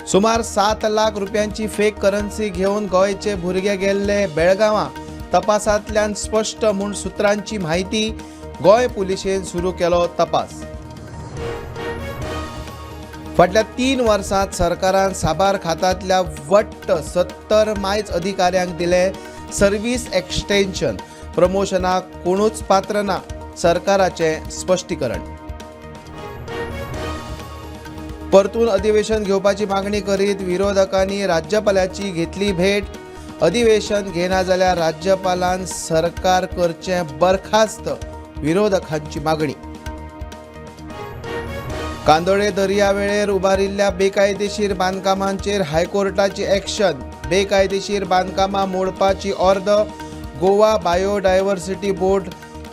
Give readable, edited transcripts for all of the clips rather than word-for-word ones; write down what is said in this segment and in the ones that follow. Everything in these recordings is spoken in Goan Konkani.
सुमार 7 लाख रुपयांची फेक करन्सी घेवन गोंयचे भुरगे गेल्ले बेळगांवां. तपासांतल्यान स्पश्ट म्हूण सुत्रांची म्हायती. गोंय पुलिशेन सुरू केलो तपास. फाटल्या 3 वर्सांत सरकारान साबार खात्यांतल्या वट्ट 70 मायज अधिकाऱ्यांक दिले सर्वीस एक्सटेन्शन. प्रमोशनाक कोणूच पात्र ना, सरकाराचें स्पश्टीकरण. परतून अधिवेशन घेवपाची मागणी करीत विरोधकांनी राज्यपालाची घेतली भेट. अधिवेशन घेना जाल्यार राज्यपालान सरकार करचें बरखास्त, विरोधकांची मागणी. कांदोळे दर्यावेळेर उबारिल्ल्या बेकायदेशीर बांदकामांचेर हायकोर्टाची ॲक्शन. बेकायदेशीर बांदकामां मोडपाची ऑर्द. गोवा बायोडायव्हर्सिटी बोर्ड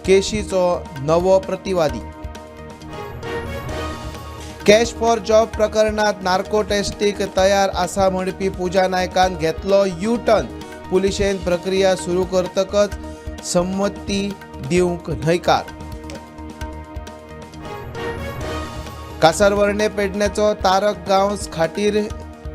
केशीचो नवो प्रतिवादी. कॅश फॉर जॉब प्रकरणात नार्को टेस्टीक तयार आसा म्हणपी पूजा नायकान घेतलो यू टर्न. पुलिशेन प्रक्रिया सुरू करतकच संमती दिवंक न्हयकार. कासारवर्णे पेडण्याचो तारक गांवस खाटीर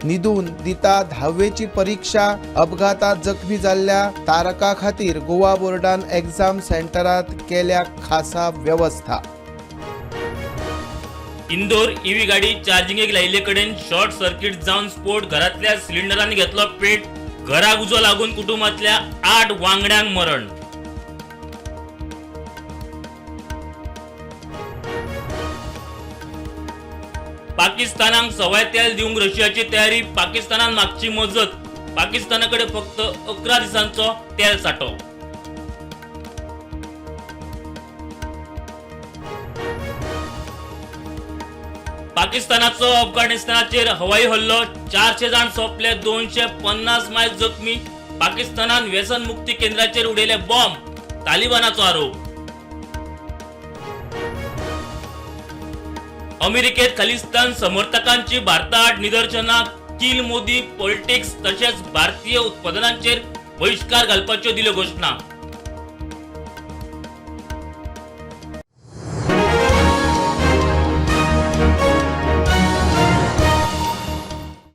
न्हिदून दिता 10वेची परीक्षा. अपघातात जखमी जाल्ल्या तारका खातीर गोवा बोर्डान एग्जाम सेंटरात केल्या खासा वेवस्था. इंदोर ईव्ही गाडी चार्जिंगेक लायिल्ले कडेन शॉर्ट सर्किट जावन स्फोट. घरांतल्या सिलिंडरांनी घेतलो पेट. घराक उजो लागून कुटुंबांतल्या 8 वांगड्यांक मरण. पाकिस्तानाक सवाय तेल दिवंक रशियाची तयारी. पाकिस्तानान मागची मजत. पाकिस्ताना कडेन फक्त 11 दिसांचो तेल सांठो. पाकिस्तानाचो अफगाणिस्तानाचेर हवाई हल्लो. 400 जाण सोंपले, 250 मायल जखमी. पाकिस्तानान व्यसन मुक्ती केंद्राचेर उडयले बॉम्ब, तालिबानाचो आरोप. अमेरिकेत खालिस्तान समर्थकांची भारताआड निदर्शनां. किल मोदी पॉलिटिक्स तशेंच भारतीय उत्पादनांचेर बहिश्कार घालपाच्यो दिल्यो घोशणा.